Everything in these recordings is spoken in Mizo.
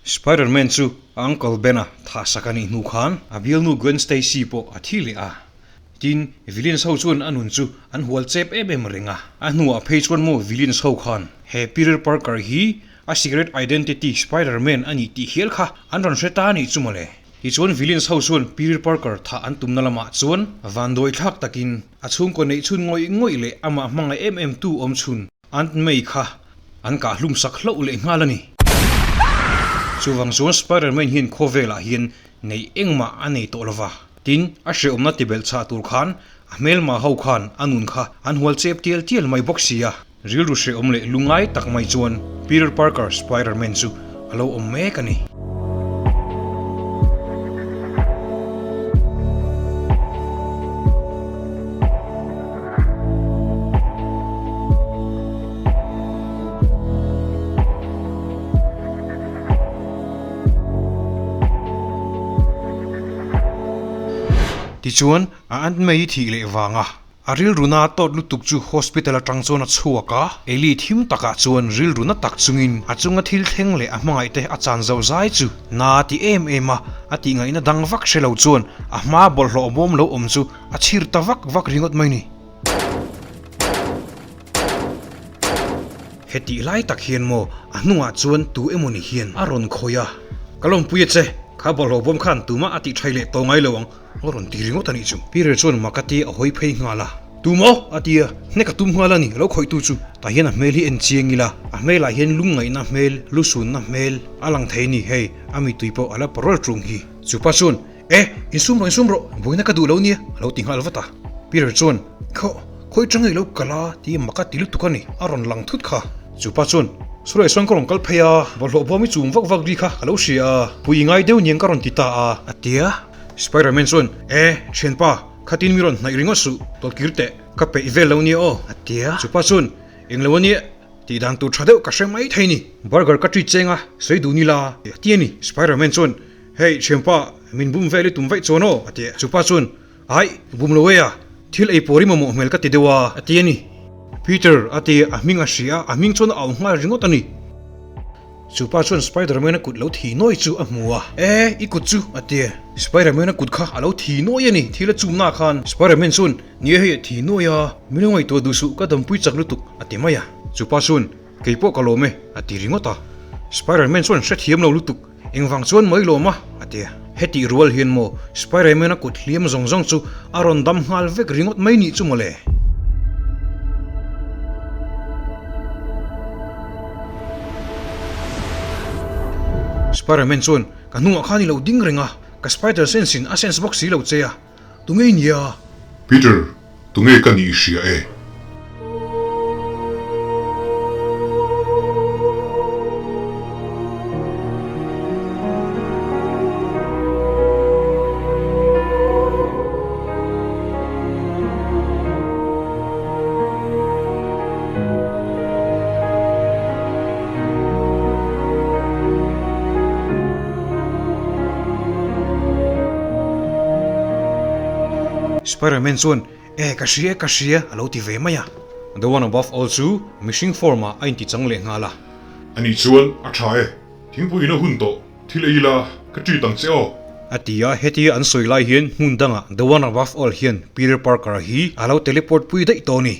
Spider-Man chu a Uncle Ben-a thahsak a nih hnu khan a bialnu Gwen Stacy pawh a thi leh a. Tin, villains ho chuan a nun chu an hual chep em em reng a. A hnuah phei chuan maw villains ho khan he Peter Parker hi a secret identity Spider-Man a nih tih hial kha an rawn hre ta a nih chu mawle. Tichuan villains ho chuan Peter Parker thah an tumna lamah chuan vanduai thlak takin a chhungkaw neih chhun ngawih ngawih leh amah hmangaih em em tu awm chhun Aunt May kha an kah hlum sak hlauh leh nghal a ni. Chuvang chuan Spider-Man hian khawvelah hian neih engmah a nei tawh lova. Tin, a hrehawmna tibelh chhah tur khan a hmelma ho khan a nun kha an hual chep tial tial mai bawk si a. Rilru hrehawm leh lungngai tak mai chuan Peter Parker Spider-Man chu a lo awm mek a ni. Tichuan, a aunt May thih leh vanga a rilru na tawt lutuk chu hospital atang chuan a chhuak a, Ellie thim takah chuan rilru na tak chungin a chunga thil thleng leh a hmangaihte a chan zo zai chu na ti em em a, a tihngaihna dang vak hre lo chuan a hma bawlhhlawh bawm lo awm chu a chhir ta vak vak ringawt mai ni. Hetih lai tak hian maw a hnungah chuan tu emaw ni hian a rawn khawih a, Ka lawmpui a che, kha bawlhhlawh bawm khan tumah a tih thai leh tawh ngai lo ang, a rawn ti ringawt a nih chu. Peter chuan mak a ti a hawi phei nghal a, Tu maw? a ti a, hnek a tum nghal a ni, a lo khawih tu chu. Tah hian a hmel hi en chiang ila, a hmelah hian lungngaihna hmel, lusunna hmel a lang thei a ni, hei a mittui pawh a la pawrh ṭung hi. Chupa chuan E, insum rawh, insum rawh, buaina ka duh lo nia, a lo ti nghal vat a. Peter chuan, Khaw, khawi tang i lo kal a, tih mak a ti lutuk a ni, a rawn lang thut kha. Chupa chuan, Saw sawn ka rawn kal phei a, bawlhhlawh bawm i chum vak vak ri kha ka lo hria a, pui ngai deuh niang ka rawn ti ta a, a ti a. Spiderman chuan, E, thianpa, khatin mi rawn hnaih ringawt suh, tawlhkir teh, ka peih vel lo nia aw, a ti a. Chupa chuan, Englo a nia, tih dan tur tha deuh ka hre mai thei ni, burger ka treat cheng a, sawi duh ni la, a ti a ni. Spiderman chuan, Hei, thianpa, min bum vel i tum vaih chuan aw, a ti a. Chupa chuan, Aih, bum lo e a, thil ei pawr i mamawh hmel ka ti deuh a, a ti a ni. Peter, a ti a, a hming a hria a, a hming chuan a au nghal ringawt a ni. Chupa chuan Spiderman-a kut lo thi nawi chu a hmu a. E, i kut chu, a ti a. Spiderman-a kut kha a lo thi nawi a ni, thil a chumna khan. Spiderman chuan, Ni e hei, a thi nawi a, min lo ngaihtuah duh suh, ka dampui chak lutuk, a ti mai a. Chupa chuan, Kei pawh ka lawm e, a ti ringawt a. Spiderman chuan hrethiam lo lutuk, Engvang chuan mai lawm a, a ti a. Hetih rual hian maw Spiderman-a kut hliam zawng zawng chu a rawn dam nghal vek ringawt mai nih chu mawle. Spiderman chuan, Ka hnungah khan i lo ding reng a, ka spider sense in a sense bawk si lo che a, Tunge i nia? Peter, tunge ka nih i hria e? Spiderman chuan, E, ka hria e, ka hria, a lo ti ve mai a. The One Above All chu mihring form ah a inti chang leh nghal a. Ani chuan, A tha e, thingpui in a hun tawh, thil ei ila, ka treat ang che aw. A ti a, hetia an sawi lai hian hmun dangah The One Above All hian Peter Parker-a hi a lo teleport pui daih tawh a ni.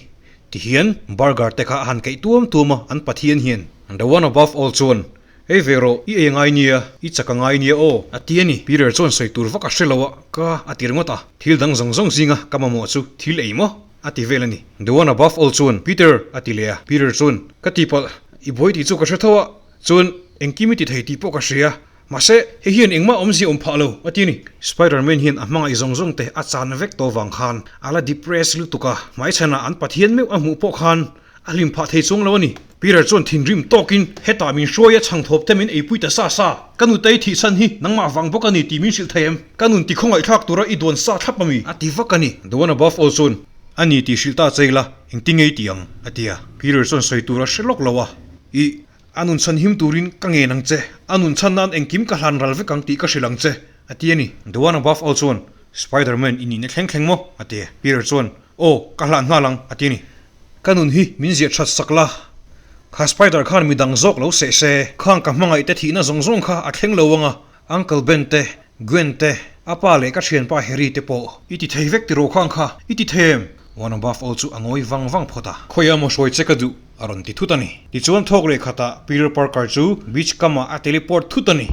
Tihian burger te kha a han keih tuam tuam a, an Pathian hian. The One Above All chuan, Ei ve rawh, i ei ngai nia, i chak a ngai nia aw, a ti a ni. Peter chuan sawi tur vak a hre lo a, ka a ti ringawt a. Thil dang zawng zawng zinga ka mamawh chu thil ei maw? a ti vel a ni. The One Above All chuan, Peter, a ti leh a. Peter chuan, Ka tihpalh, i buai tih chu ka hre tho a, chuan engkim i ti thei tih pawh ka hria. Mahse, hei hian engmah awmzia awm phah lo, a ti a ni. Spider-Man hian a hmangaih zawng zawng te a chan vek tawh vang khan a la depressed lutuk a, hmaichhanah an Pathian meuh a hmuh pawh khan A hlim phah thei chuang lo a ni. Peter chuan thinrim tawkin, Hetah min hruai a chhangthawp te min eipui ta sa sa. Ka nutei thihchhan hi nangmah vang bawk a ni tih min hrilh thei em? Ka nun ti khawngaihthlak tura i duan sa thlap a mi? A ti vak a ni. The one above all chuan, A ni tih hrilh ta che ila, engtin nge i ti ang? a ti a. Peter chuan sawi tur a hre lawk lo a. Ih, a nun chhan him turin ka ngen ang che. A nun chhan nan engkim ka hlan ral vek ang tih ka hrilh ang che, a ti a ni. The one above all chuan, Spiderman i nihna thleng thleng maw? a ti a. Peter chuan, Aw, ka hlan nghal ang, a ti a ni. Ka nun hi min ziah that sak la. Kha spider khan midang zawk lo seh se, khang ka hmangaih te thihna zawng zawng kha a thleng lo ang a, Uncle Ben te, Gwen te, a pa leh ka thianpa Harry te pawh. I ti thei vek tiraw khang kha, i ti thei em? One above all chu a ngawi vang vang phawt a. Khawiah maw hruai che ka duh? a rawn ti thut a ni. Tichuan thawk leh khatah Peter Parker chu beach kamah a teleport thut a ni.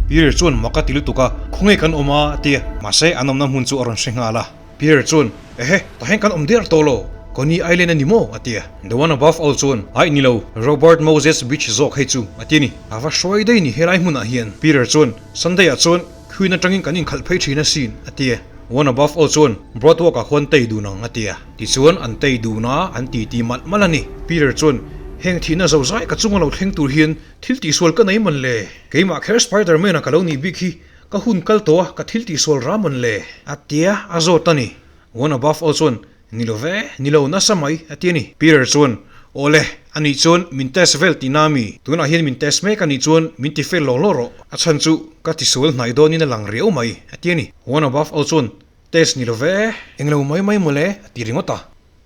Peter chuan mak a ti lutuk a, Khawnge kan awm a? a ti a. Mahse an awmna hmun chu a rawn hre nghal a. Peter chuan, Ehe, tah hian kan awm der tawh lo, Coney Island a ni maw? a ti a. The one above all chuan, Aih ni lo, Robert Moses Beach zawk hei chu, a ti a ni. A va hruai daih ni helai hmunah hian. Peter chuan, Sunday ah chuan Queen atangin kan inkhalh phei thin asin, a ti a. One above all chuan, Broadwalk ah khuan tei dun ang, a ti a. Tichuan an tei dun a, an titi malh malh a ni. Peter chuan, Heng thihna zozai ka chunga lo thleng tur hian thil tihsual ka nei man le? Keimah kher Spider-Man a ka lo nih bik hi Ka hun kal tawh a, ka thil tihsual ram an le. A tia, a zawt a ni. One above all chuan, Ni lo ve, ni lo nasa mai, a ti a ni. Peter chuan, Aw le, a nih chuan min test vel tihna a mi? Tunah hian min test mek a nih chuan min ti fel law law rawh. A chhan chu ka tisual hnai dawnin a lang riau mai, a ti a ni. One above all chuan, Test ni lo ve, englo mai mai mawle, a ti ringawt a.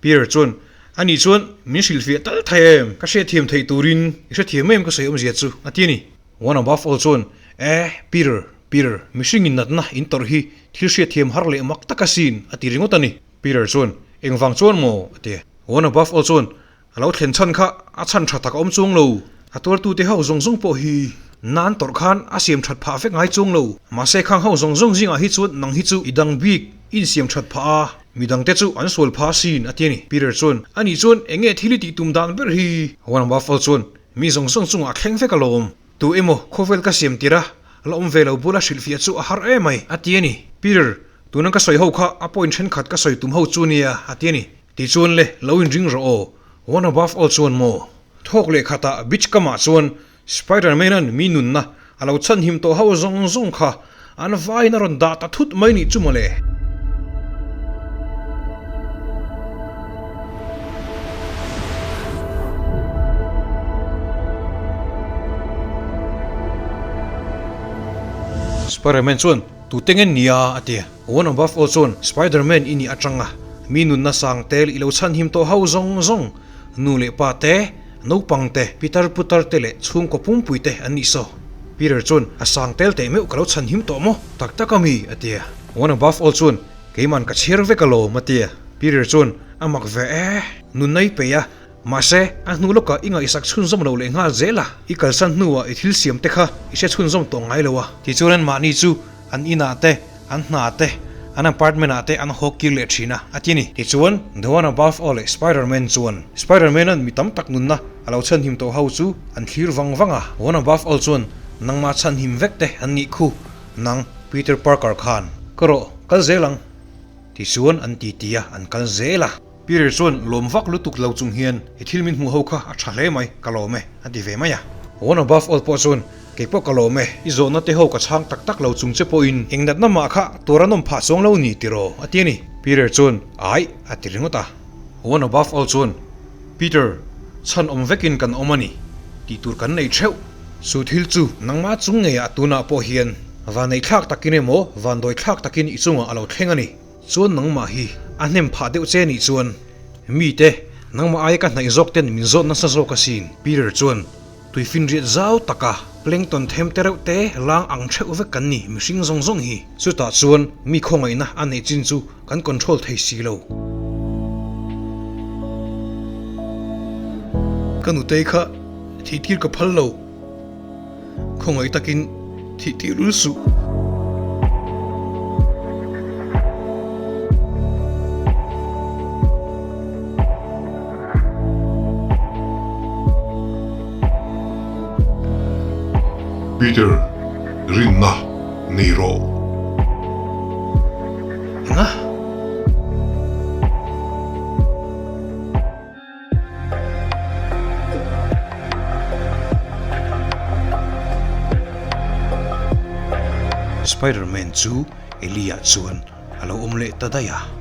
Peter chuan, A nih chuan min hrilhfiah tal thei em? Ka hriatthiam theih turin i hrethiam em ka sawi awmzia chu, a ti a ni. One above all chuan, E, Peter, Peter, mihringin natna in tawrh hi thil hriatthiam har leh mak tak asin, a ti ringawt a ni. Peter chuan, Engvang chuan maw? a ti a. One above all chuan, A lo thlen chhan kha a chhan tha tak a awm chuang lo. A tuartute ho zawng zawng pawh hi nan tawrh khan a siam that phah vek ngai chuang lo. Mahse khang ho zawng zawng zingah hi chuan nang hi chu i dang bik i insiam that phah a, midangte chu an sual phah asin, a ti a ni. Peter chuan, A nih chuan eng nge thil i tih tum dan ber hi? One Waffle chuan, Mi zawng zawng chungah a thleng vek alawm. Tu emaw khawvel ka siam tir a, la awm ve lo bula hrilhfiah chu a har em mai, a ti a ni. Peter, tuna ka sawi ho kha a point thenkhat ka sawi tum ho chu nia, a ti a ni. Tichuan le, lo inring rawh aw. One above all chuan maw? Thawk leh khatah beach kamah chuan Spider-Man-a'n mi nunna a lo chhanhim tawh ho zawng zawng kha an vaiin a rawn dah ta thut mai nih chu mawle. Spider-Man chuan, Tute nge nia? a ti a. One above all chuan Spider-Man i nih atanga mi nunna sang tel i lo chhanhim tawh ho zawng zawng, nu leh pa te, naupang te, pitar putar te leh chhungkaw pumpui te an nih saw. Peter chuan a sang tel teh meuh ka lo chhanhim tawh maw? Tak tak a mi? a ti a. One above all chuan keiman ka chhiar vek alawm a ti a. Peter chuan a mak ve e, nunna i peih a, Mahse, a hnu lawkah i ngaihsak chhunzawm lo leh nghal zel a, i kalsan hnuah i thil siam te kha i hre chhunzawm tawh ngai lo a. Tichuan an mahni chu an inah te, an hna te, an apartment ah te an haw kir leh thin a, a ti a ni. Tichuan, The One Above All leh Spider-Man chuan Spider-Man-a'n mi tam tak nunna a lo chhanhim tawh ho chu an thlir vang vang a. One Above All chuan nangmah chhanhim vek te an nih khu, nang Peter Parker khan. Ka rawh, kal zel ang. Tichuan an titi a, an kal zel a. Peter chuan lawm vak lutuk lo chung hian, I thil min hmuh ho kha a tha hle mai, ka lawm e, a ti ve mai a. One above all pawh chuan, Kei pawh ka lawm e, i zawhna te ho ka chhang tak tak lo chung che pawhin eng natna mah kha tuar an awm phah chuang lo ni tiraw, a ti a ni. Peter chuan, Aih, a ti ringawt a. One above all chuan, Peter, chhan awm vekin kan awm a ni, tih tur kan nei theuh. Chu thil chu nangmah chung ngeiah tunah pawh hian vaneihthlak takin emaw vandawithlak takin i chungah a lo thleng a ni. Chuan nangmah hi a hnem phah deuh che nih chuan mite nangmah aia ka hnaih zawk ten min zawt nasa zawk asin. Peter chuan tuifinriat zau taka plankton them te reuh te lang ang theuh vek kan ni mihring zawng zawng hi. Chutah chuan mi khawngaihna a neih chin chu kan control thei si lo. Ka nutei kha thihtir ka phal lo. Khawngaih takin thih tih lul suh. Peter, rinna nei rawh. Enga? Spiderman chu Eli-ah chuan a lo awm leh ta daih a.